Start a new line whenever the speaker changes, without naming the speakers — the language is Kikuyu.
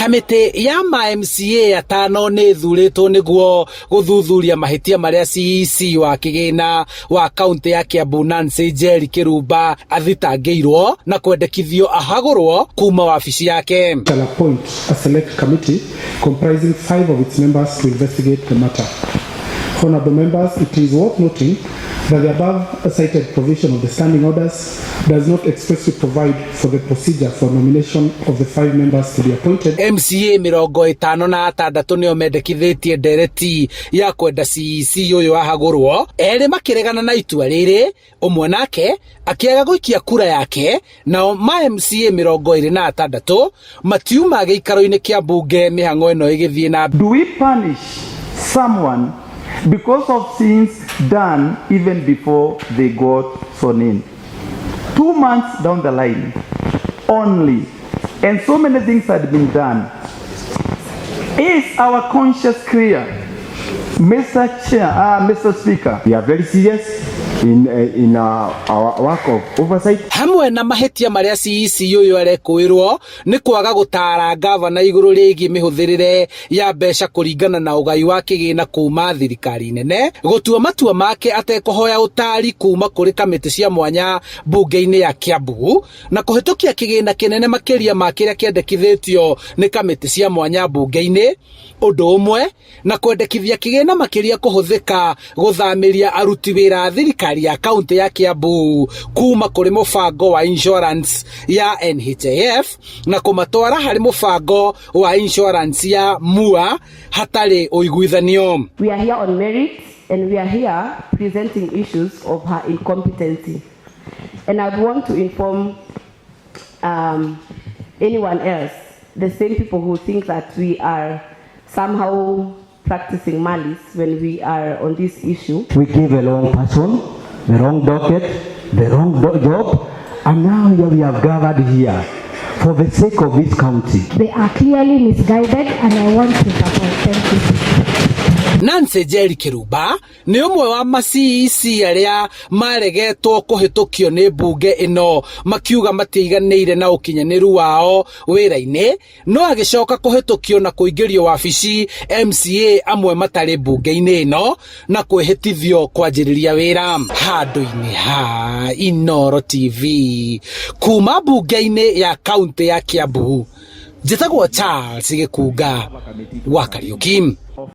Kamĩtĩ ya ma MCA atano nĩ ĩthurĩtwo nĩguo gũthuthuria mahĩtia marĩa CEC wa kĩgĩna wa kaunti ya Kiambu Nancy Njeri Kĩrumba athitangĩirwo na kwendekithio ahagũrwo kuma wabici yake.
Shall appoint a select committee comprising 5 of its members to investigate the matter. Honorable members, it is worth noting that the above cited provision of the standing orders does not expressly provide for the procedure for nomination of the 5 members to be appointed.
MCA 56 nĩo mendekithĩtie ndereti ya kwenda CEC ũyũ ahagũrwo, erĩ makĩregana na itua rĩrĩ, ũmwe nake akĩaga gũikia kura yake, nao ma MCA 26 matiuma gĩikaro-inĩ kĩa mbunge mĩhang'o ĩno ĩgĩthiĩ na
Do we punish someone because of sins done even before they got sworn in? 2 months down the line only, and so many things had been done. Is our conscience clear? Mr. Chair, Mr. Speaker.
We are very serious in our work of oversight.
Hamwe na mahĩtia marĩa CEC ũyũ arekũĩrwo nĩ kwaga gũtaara ngavana igũrũ rĩgiĩ mĩhũthĩrĩre ya mbeca kũringana na ũgai wa kĩgĩna kuma thirikari nene, gũtua matua make atekũhoya ũtaari kuma kũrĩ kamĩtĩ cia mwanya mbunge-inĩ ya Kiambu, na kũhĩtũkia kĩgĩna kĩnene makĩria ma kĩrĩa kĩendekithĩtio nĩ kamĩtĩ cia mwanya mbunge-inĩ, ũndũ ũmwe na kwendekithia kĩgĩna makĩria kũhũthĩka gũthamĩria aruti wĩra a thirikari ya kaunti ya Kiambu kuma kũrĩ mũbango wa insurance ya NHIF na kũmatwara harĩ mũbango wa insurance ya MUA hatarĩ ũiguithanio.
We are here on merit and we are here presenting issues of her incompetency. And I'd want to inform anyone else, the same people who think that we are somehow practicing malice when we are on this issue.
We gave a wrong person, the wrong docket, the wrong job, and now here we have gathered here for the sake of this county.
They are clearly misguided and I want to support. Thank you.
Nancy Njeri Kĩrumba nĩ ũmwe wa ma CEC arĩa maregetwo kũhĩtũkio nĩ mbunge ĩno makiuga matiiganĩire na ũkinyanĩru wao wĩra-inĩ, no agĩcoka kũhĩtũkio na kũingĩrio wabici MCA amwe matarĩ mbunge-inĩ ĩno na kwĩhĩtithio kwanjĩrĩria wĩra handũ-inĩ ha Inooro TV kuma mbunge-inĩ ya kaunti ya Kiambu. Njĩtagwo Charles Gĩkunga wa Kariũki.